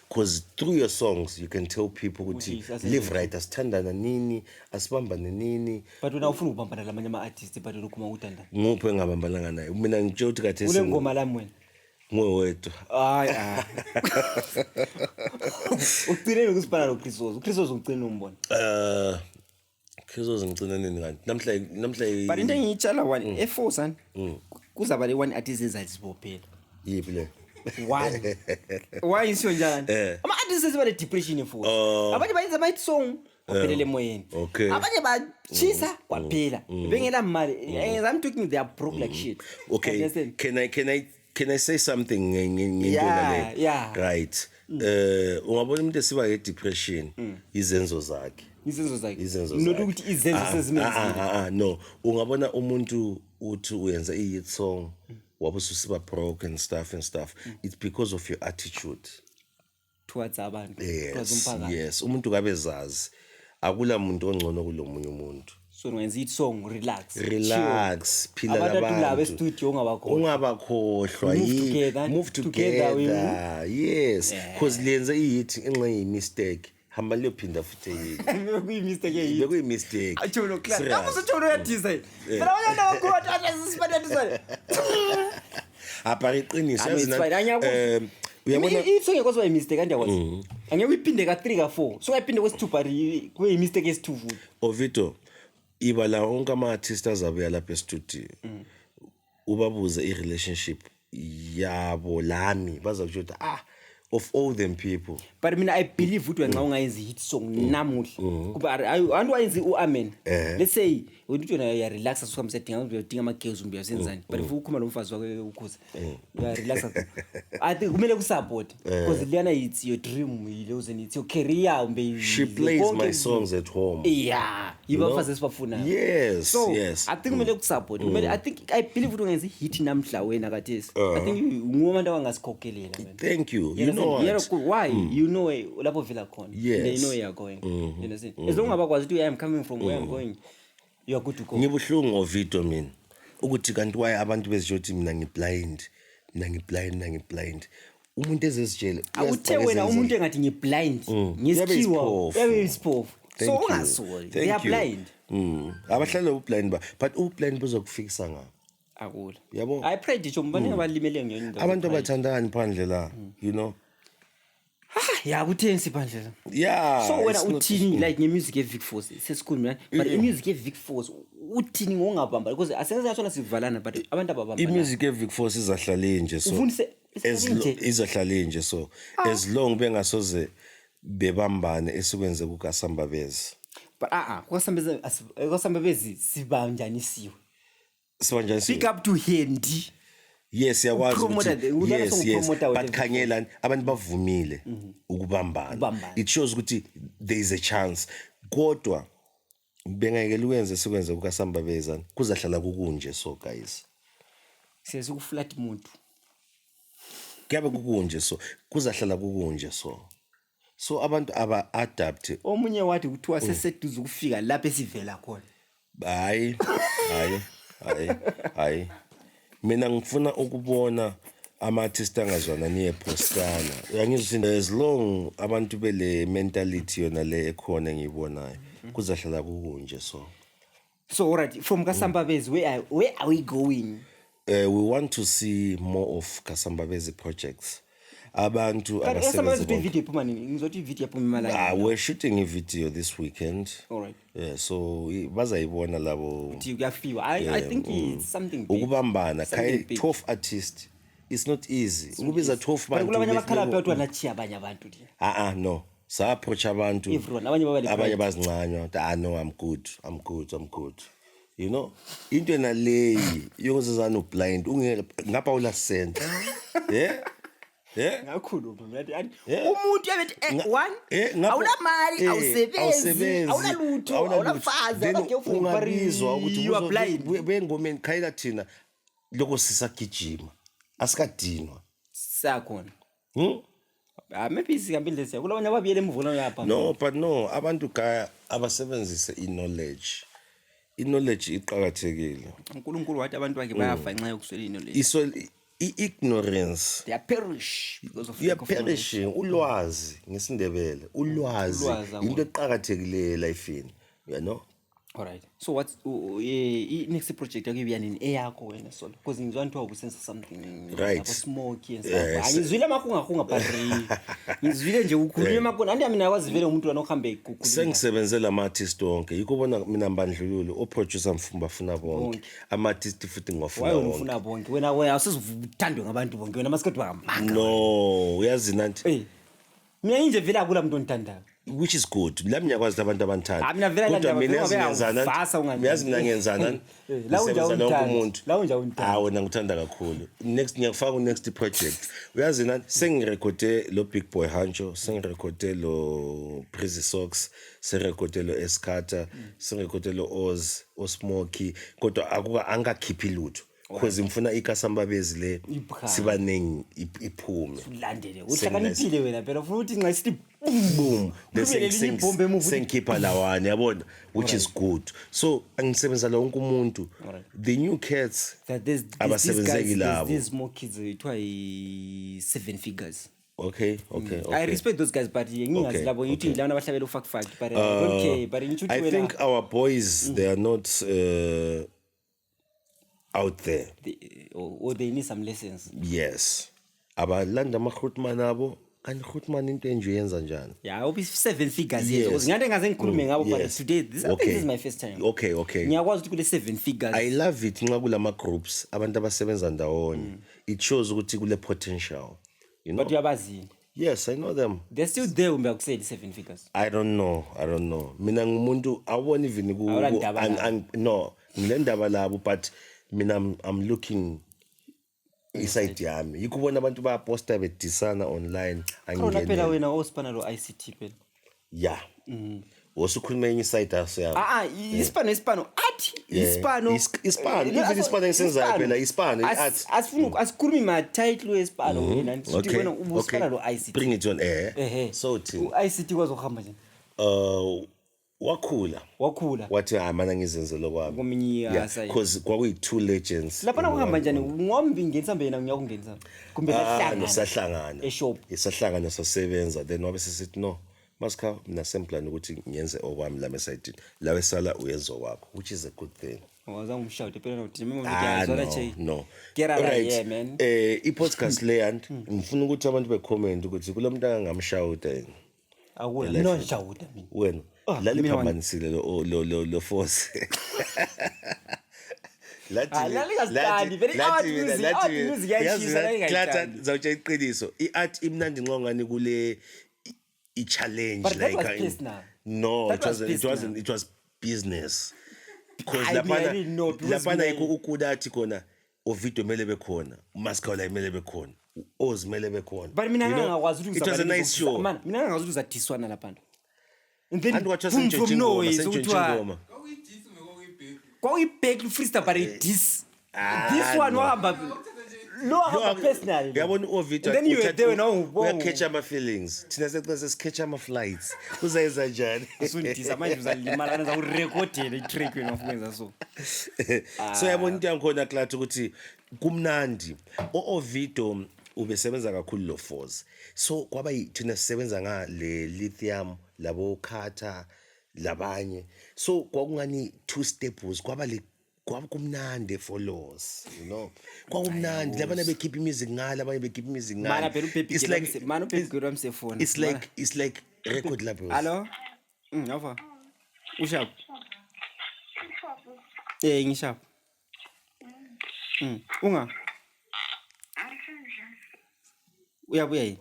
Because through your songs you can tell people ukuthi Ukuthi live right, asithandana nini, asibambane nini. But wena ufuna ukubambana lamanye ama-artist, but wena ukhuluma ukuthandana. Nguphi engabambananga naye mina? Ngitshela ukuthi kade Ule ngoma lami wena. Nguwe wedwa. Hayi, ah. Ugcineni ukusipana noChris, uChris ugcine umbona? Chris ngigcina nini kanti? Namhla But into engiyitshala one e-four sani, kuzaba le one artist ezazibophela. Yiphi le? One, why isho njani? Ama-artist esiba le-depression e-four. Oh. Abanye bayenza ama-hit song, kwaphelela emoyeni. Abanye bachisa, kwaphela, bengela mali. As I'm talking, they are broke like shit. Okay. Understand? Can I say something ngento Yeah, le? yeah. Right, ungabona umuntu esiba ye-depression, izenzo zakhe. Izenzo zakhe. Izenzo Not zakhe. ukuthi izenzo Ah, sezimenzile. ah, ah, ah, no, ungabona umuntu uthi uyenza i-hit song, wabe ususiba broke and stuff and stuff. It's because of your attitude towards abantu, towards Yes. umphakathi. Yes, umuntu kabe zazi akula muntu ongcono kulo munye umuntu. So ungenza i-hit song, relax. Relax, phila Abantu laba labantu. e-studio ungabakhohlwa. Ungabakhohlwa. Move together, Move together we together, yes, because lenze i-hit inxenye i-mistake, hamba liyophinda futhi eyinye. Bekuyi-mistake eyinye. Bekuyi-mistake. Atsho class. Serious. Lapho usutsho uyadisa. Phela abanye abantu sisibantu. Apha iqiniso. Ah, no, Yazi it's nani, fine. Angiyakuzwa. Uyabona. I-song yakwazi uba yi-mistake, andiyakwazi. Angeke uyiphinde ka-3 ka-4. So uyaphinde kwesi-2, but kube yi-mistake yesi-2 futhi. Ovito, iba la onke ama-artist azabuya lapha e-studio, ubabuze i-relationship yabo lami, baza kusho ukuthi ah, of all them people. But mina I believe ukuthi wena nxa ungayenza i-hit song namuhla, kuba antu wayenze u-amen. Let's say Wena uthi wena uyarelaxa, suka msedinga uyodinga ama-girls, umbe uyasenzani, but if ukhuluma lo mfazi wakho ukhuza, uyarelaxa. I think kumele kusupport because liyana it's your dream, ilozeni, it's your career umbe. She plays my songs at home. Yeah, yibo abafazi esibafunayo. So I think kumele kusupport, kumele, I think, I believe ukuthi ungenza i-hit namhla wena kathesi, I think nguwe abantu abangasikhokelela wena. Thank you. You know understand? What? Why you know where lapho vela khona. They know where you're going, you understand? As long abakwazi ukuthi I'm coming from where I'm going, you are good to go. Ngibuhlungu ngovido mina ukuthi kanti why abantu bezisho ukuthi mina ngiblind, mina ngiblind, mina ngiblind. Umuntu ezezitshele Awuthe wena umuntu engathi ngiblind Uyabe ngesikhiwa isiphofu. Uyabe isiphofu, so Thank you. ungasoli, Thank they are you. blind. Abahlale ublind ba, but ublind buzokufikisa nga Akula. Yabo. I pride nje, baningi abalimele ngenye indawo. Abantu abathandani phandle la, you know. Ya, kutheni siphandle la? Yeah. So wena it's not- uthini like ngemusic ye-Vic Force? Sesikhuluma, but imusic ye-Vic Force uthini ngokungabamba? Because asenze sivalana, but abantu ababamba Imusic ye-Vic Force izahlale nje, so Ufuna as nje? Izahlale nje, so as long bengasoze bebambane esikwenze kukaSambabezi. But ah, kwasambabezi sibanjanisiwe. Sibanjani? Big up to Hendy. Yes, siyakwazi Upromoter ukuthi ulala yes, sewupromoter but whatever. khangela, abantu bavumile ukubambana. Ukubambana. It shows ukuthi there is a chance, kodwa bengayekela ukwenze sikwenze kukaSambabezana, kuzahlala kukunje. So guys, Siyesukuflat muntu. Kuyabe kukunje, so kuzahlala kukunje, so abantu aba-adapt. Omunye wathi kuthiwa seseduze ukufika lapho esivela khona. Hayi, hayi, hayi, hayi, mina ngifuna ukubona ama-artist angazwana niyephostana. Uyangizwa ukuthi as long abantu bele mentality yona le ekhona engiyibonayo, kuzahlala kukunje, so So alright, from Kasambabezi, where are we going? We want to see more of Kasambabezi projects, abantu Kanti abasebenza Kasambabezi bonke. ivideo iphuma nini? Ngizothi ivideo iphuma imalanga. Ah, we're shooting a video this weekend. Alright. Yeah, so bazayibona labo. Ukuthi kuyafiwa, I think it's something big. Ukubambana Something khaye big. 12 artist, it's not easy ukubiza 12 But bantu. kulabanye abakhala phela kuthiwa nachiya abanye abantu nje. Ah ah, no, sa approach abantu. Everyone, abanye baba le Abanye pride. bazincanywa, ah no, I'm good, I'm good, I'm good. You know, into enaleyi yokuzizana ublind, unge ngapha ula cent, yeah. Ngakhuluma mina athi umuntu uyabethi one awunamali, awusebenzi, awusebenzi, awunalutho, awunalutho. awunamfazi, Then awuna-girlfriend, but ungabizwa ukuthi you are blind. Bengomeni khayela thina loko sisagijima, asikadinwa. Sakhona. Ah, maybe sihambile lesiya kulabanye ababuyele emuva yapha. No, but no, abantu gaya abasebenzise i-knowledge. I-knowledge iqakathekile. UNkulunkulu wathi abantu bakhe bayafa ngenxa yokuswela i-knowledge. Iso i-ignorance. They are perish because of You lack are of knowledge. perishing. Ulwazi, ngesiNdebele ulwazi, Ulwazi, into eqakathekileyo elifini, you know. Alright, so what's i-next project yakho ibuya nini, eyakho wena solo? Because ngizwa nithiwa ubusenza something smoky and stuff. Angizwile amahungahunga, but ngizwile nje ukhulunywa emakhona anti mina akwazi vele umuntu wena ohambe kukhuluma. Sengisebenzela ama-artist wonke, yikho ubona mina mbandlululo oproducer bafuna bonke Bonke. ama-artist futhi ngiwafuna Waye wonke. ufuna bonke wena, wena awusezuthandwe ngabantu bonke wena, masikade bangamanga. No, uyazi nanti Eh, mina nje vele akula muntu ondithandayo. Which is good, la mina ngiyakwazi abantu abanthanda. Ah, mina vele Kodwa la mina ndaba, yazi vele ngenzani? ungavasa ungangi. Yazi mina ngenzani? Eh, la unja Ngisebenzela wonke ungithandi. umuntu. La unja ungithandi. Ah, wena ngikuthanda kakhulu. Next ngiyakufaka ku-next project. Uyazi nani, sengirekhode lo Big Boy Hancho, sengirekhode lo Prezi Socks, sengirekhode lo Escata, sengirekhode lo Oz Osmoky, kodwa akuka angakhiphi lutho because ngifuna iKasambabezi le Iphakame. sibaningi, iphume. Ulandele uhlakaniphile wena phela, ufuna ukuthi nxa sithi Boom, bese kube lelinye ibhombe emuva sengikhipha lawana, yabona, which is good. So angisebenzela wonke umuntu. The new cats That there's these abasebenzeki guys, labo. there's these small kids ithiwa i-seven figures. Okay. I respect those guys, but ngingazi labo ngithi lana abahlabela ufak fak, but I don't care, but ngitsho I ukuthi wena think our boys, they are not out there. Or they need some lessons. Yes, abalanda ama-grootman abo, kanti grootman into enje uyenza njani? Yeah, ubi seven figures. Yes, ngathi ngaze ngikhulume ngabo, but today this, I think this is my first time. Okay. Ngiyakwazi ukuthi kule seven figures. I love it nxa kulama groups abantu abasebenza ndawonye. It shows ukuthi kule potential, you know. But uyabazini? Yes, I know them. They're still there kumbe akuseli seven figures? I don't know, I don't know. Mina ngumuntu awubona even ku Awula ndaba labo. No, ngile ndaba labo, but mina I'm looking iside yami. Yikho ubona abantu bayaposta bedisana online. Khona phela Angingeneli. Wena osipana lo ICT phela. Yeah. Wosukhuluma enye iside aseyami. Ah ah, isipano isipano art isipano. Isipano, even isipano engisenzayo phela, isipano, i-art. Asifuni asikhulumi ma title wesipano wena, sithi wena ubusipana lo ICT. Bring it on. Ehe. So thi u-ICT kwazohamba njani? Wakhula. Wakhula. Wathi hayi mana ngizenzele kwami. Kominye Yeah, side. because kwakuyi two legends. Laphana kuhamba njani? Ngombi ngenisa yena ngiyakungenisa kumbe Ah, sahlangana? no, sahlangana. Eshop. Sahlangana, sasebenza, then wabe sesithi no Maska, mina semplan ukuthi ngiyenze okwami la mesayidini, la wesala uyenza okwakho, which is a good thing. Wazange umshawute phela nokuthi mina Ah, ngiyazwala no, che. no. Get out of Alright. here, man. I-podcast le ngifuna ukuthi abantu becomment ukuthi kulo muntu angamshawuta yini. Akula mina ngishawuta mina. Wena Ah, laliphambanisile lo force. Lathi Ah, lalingazithandi, vele i-art music, art music iyashisa, lalingayithandi. Zawutsha iqiniso, i-art imnandi nxa kule i-challenge. But that was like, personal. No, That it was wasn't, it personal. wasn't, it was business. Because I mean, I laphana didn't know, because laphana mina- yikho ukudathi khona ovido mele bekhona, uMaskhawula mele bekhona, uOz mele bekhona. But mina You know, ngangakwazi ukuthi it was a nice show. Man, mina ngangakwazi ukuthi uzadiswana laphana. And then Anti kwathiwa boom, from sentshontshe ingoma, nowhere, sentshontshe sokuthiwa ingoma. kwakuyi-back freestyle, but i-diss. Ah, This one no. wahamba lo wahamba personally. Uyabona u-Ovidio And then you were there wena ungubonga. uyakhetha ama-feelings, thina secela sesikhetha ama-flights, uzayenza njani? Asundisa manje uzalimala kana zawurekhodela i-track wena ufuna so. So yabona into yangikhona klathi ukuthi kumnandi o-Ovido ubesebenza kakhulu lo force, so kwaba thina sisebenza ngale lithium labo Carter labanye, so kwakungani two steps kwaba le kwakumnandi follows, you know, kwakumnandi labana bekhipha music ngale, abanye bekhipha music ngale. Mana phela ubaby It's girl like mana ubaby girl wami sefona. It's like record labels. Hello? Alpha. Ushap. Ngishap. Unga. Uyabuya yini?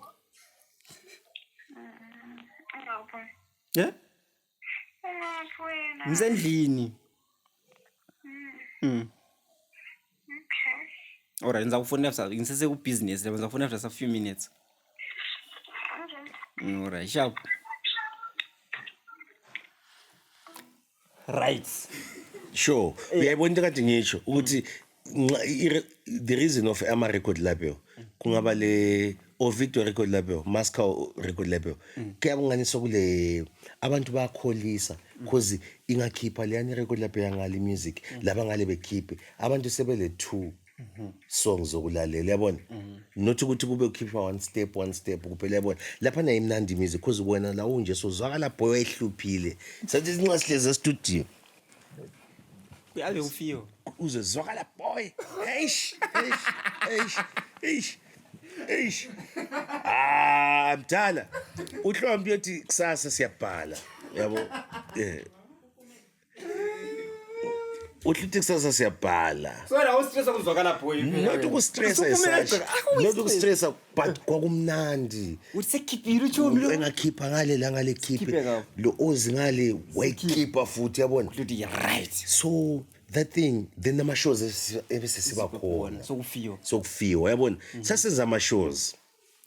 Yeah? Ngisendlini. Okay. Alright, ngizakufonela after ngisese ku business, ngizakufonela after some few minutes. Alright, sharp. Right. Sure, uyayibona into kade ngisho ukuthi the reason of ama record label kungaba le Ovidio record label, Maska record label, kuyabunganiswa kule abantu bayakholisa because ingakhipha leyani record label yangale music laba ngale bekhiphe abantu sebele two songs zokulalela, yabona, not ukuthi kube ukhipha one step, one step kuphela, yabona. Lapha nayo imnandi music because wena la unje sozwakala boy wayehluphile sathi sinxa sihlezi e-studio. Kuyabe ufiyo. Uzezwakala boy, eish eish eish eish eish, ah mdala uhlombi yothi kusasa siyabhala, yabo, uhluthi kusasa siyabhala. So la ustress kuzwakala boy. Not ukustressa as such, not ukustressa, but kwakumnandi. Uthi sekhiphile uchomi lo. Engakhipha ngale la ngale Khiphe khiphe kabi. lo ozi ngale wayikhipha futhi, yabona. Uthi right. So that thing then ama-shows ebese siba khona. Sokufiyo. Sokufiwa, yabona, sasenza ama-shows.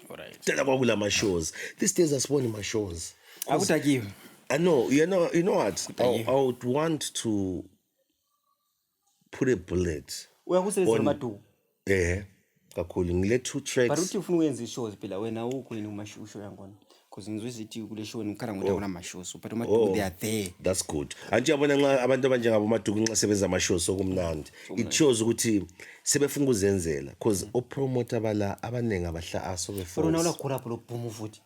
Alright. Dala kwakula ama-shows, these days asiboni ama-shows. Akudakiwe. I know, you know what? I would want to put a bullet. Uyakusebenzisa amaduku. Kakhulu ngile two But tracks. uthi ufuna ukwenza i-shows phela wena ukho yini umasho yakhona. Because ngizwe sithi kule show ngikhala ngokuthi akunama-shows but amaduku they are there. That's good. Anti yabona nxa abantu abanjengabo maduku nxa sebenza ama-shows sokumnandi. It shows ukuthi sebefuna ukuzenzela because opromoter bala abaningi abahla asobe But wena force. ulakhula lapho lo boom futhi.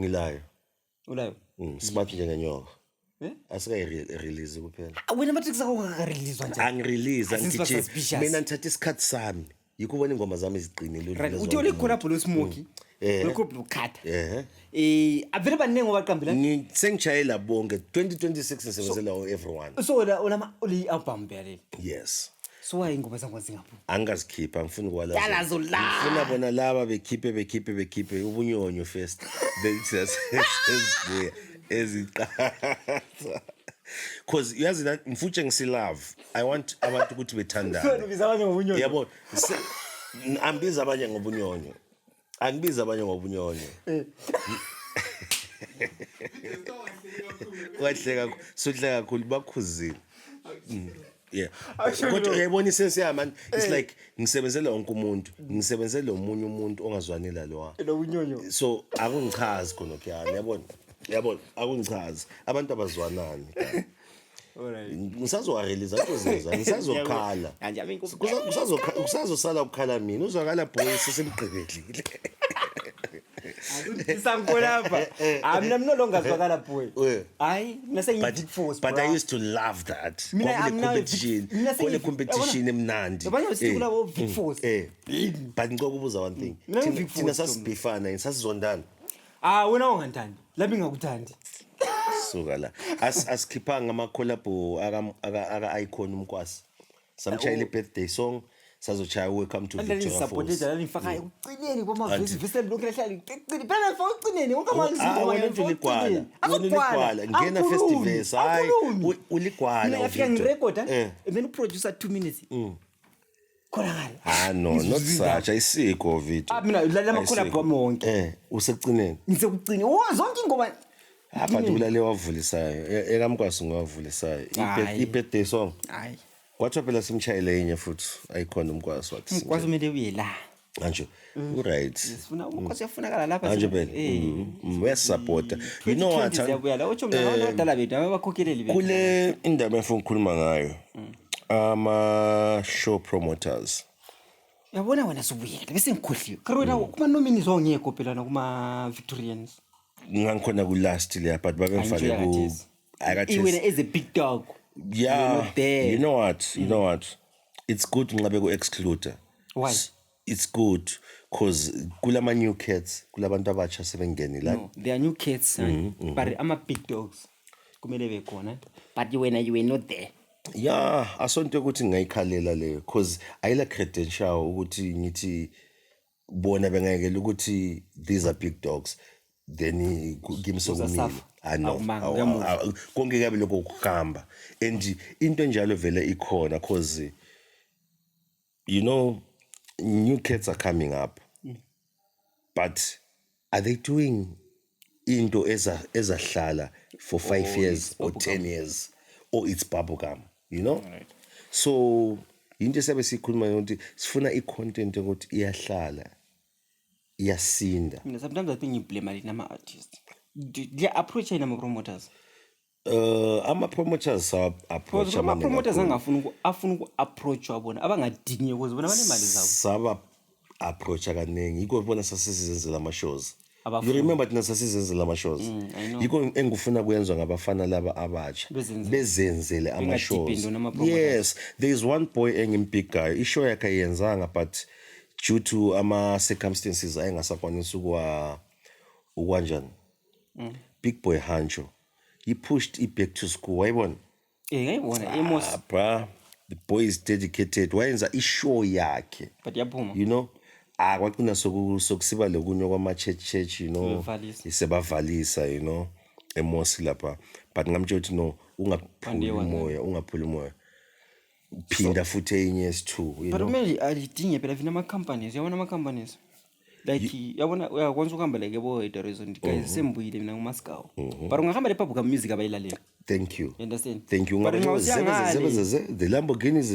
Ngilayo. Ulayo. Smart njengenyoka. Eh? Asikayi-release kuphela. Ah, wena matrix akho ungaka-release njani? Angirelease Asince angigijimi. suspicious. Mina ngithatha isikhathi sami. Yikho ubona ingoma zami ziqinile. Right, uthi ole-collab lo Smoky. Lo-collab lo Carter. Avele baningi obaqambile. Sengishayela bonke 2026 ngisebenzela everyone. So wena ulama uli album phela leli. Yes. So why ingoma zangu zingaphumi? Angazikhipha, angifuni ukwala. Yalazo la. Ngifuna bona laba bekhiphe, bekhiphe, bekhiphe ubunyonyo first, then siyasezibuya eziqatha, 'cause yazi la mfutshe ngisilove, I want abantu ukuthi bethandane. Ubiza abanye ngobunyonyo? Yabo, angibiza abanye ngobunyonyo, angibiza abanye ngobunyonyo. Wahleka, suhleka kakhulu, bakhuzile. Yeah, kodwa uyayibona isense yami, man, it's like ngisebenzela wonke umuntu, ngisebenzela omunye umuntu ongazwani lalowa. Lobunyonyo. So akungichazi khona kuyani, yabona, yabona, akungichazi, abantu abazwanani. Alright. Ngisazowarelease ntozeza, ngisazokhala. Kanje ami. Kusazosala ukukhala mina, uzwakala boy, sesimgqibelile. Sankolapha. Ah, mina no longer zwakala boy. Hayi, mina sengiyi But, big force. but I Bra. used to love that. Mina, Kwakule I'm now a big- competition, mina kwakule competition yabona- emnandi. Yabona sithi kulabo big force. But ngicela ukubuza one thing. Mina Thina ngi-big thina force. sasibhifana yini, sasizondana? Ah, wena ungandithandi. Lami ngingakuthandi. Suka la. Asikhiphanga ama collab aka icon umkwasi. Samshayela i-birthday song, sazochaya "Welcome to Victoria Lalini-supported, Falls". lalinifaka ekugcineni kwamavesi, vese lokhu lahlala ekugcineni. Phela nifaka ekugcineni, wonke Ah, amazwi wena nje uligwala. Wena uligwala. Ngena first verse. Hayi, uligwala. Mina ngafika uVictor. ngirekoda and then uproducer 2 minutes. Khona ngale. Ah no, not such. Ayisikho, Victor. Ah, mina lalela ama-collab Ayisikho. wami wonke. Usekugcineni. Ngisekugcine. Oh, zonke ingoma. Ah, but kulale wavulisayo. Ekamkwasi ngiwavulisayo. Hayi. I-birthday song. Hayi. Kwathiwa phela simshayele enye futhi ayikhona umkwasi, wathi Umkwasi kumele uye la. Manje uright. Sifuna umkwasi, uyafunakala lapha. Manje phela uyasupporta. You know what? Siyabuya la. Utsho mina abantu abadala bethu, abakhokheleli bethu. Kule indaba engifuna ukukhuluma ngayo. Ama show promoters. Uyabona wena, subuyela bese ngikhohliwe. Kari wena kuma nominees wawungekho phela na kuma Victorians. Ngangikhona ku last leya, but babengifake ku Ayikathesi. Wena as a big dog. Yeah. You're not there. You know what? You know what? It's good nxa ku exclude. Why? It's good 'cause kulama new cats, kulabantu abatsha sebengenile la. No, they are new kids, but ama big dogs kumele bekhona. But wena you were not there. Yeah, asonto ukuthi ngayikhalela leyo, 'cause ayila credential ukuthi ngithi bona bengayekela ukuthi these are big dogs, then kimi sokumile. Uzasafa. Ah no. Akumanga, uyamuva. Konke kabe lokho kuhamba, and into enjalo vele ikhona, 'cause new cats are coming up, but are they doing into ezahlala for 5 years or 10 years, or it's bubblegum? So into esabe sikhuluma ukuthi sifuna i-content ukuthi iyahlala, iyasinda. Mina sometimes I think ngiblame lina ama artists. They approach yini ama promoters? Ama-promoters Because sawa-approach. ama promoters angafuni uku afuna uku-approachwa bona, abangadingi ukuze bona banemali zabo. Saba approacha kaningi, yikho bona sasizenzela ama-shows. You Abafuni. remember thina sasizenzela ama-shows? I know. Yikho engifuna kuyenzwa ngabafana laba abatsha. Bezenzele. Bezenzele ama-shows. Bengadepend on ama-promoters. Yes, there is one boy engimbhigayo, ishow yakhe ayenzanga, but due to ama-circumstances ayengasakwanisi ukwanjani. Big Boy Hancho, he pushed i-back to school, wayibona? Eh, ngayibona emos. Ah, bra, the boy is dedicated, wayenza ishow yakhe. But yaphuma. Ah, kwagcina sokusiba lokunye kwama-church church. Sebevalisa. Sebavalisa emosi lapha, but ngamtshela ukuthi no, ungaphuli One day. umoya, ungaphuli umoya, phinda futhi enye yesi-two you But know kumele alidinge phela vina ama-companies, uyabona ama-companies like, uyabona, uyakwanisa ukuhamba like ebo Horizon, guys, sembuyile mina ngumasikawo, but ungahamba le bubblegum music abayilalela. Thank you. You understand? Thank you. But nxa usiya ngale- Zebe the Lamborghinis.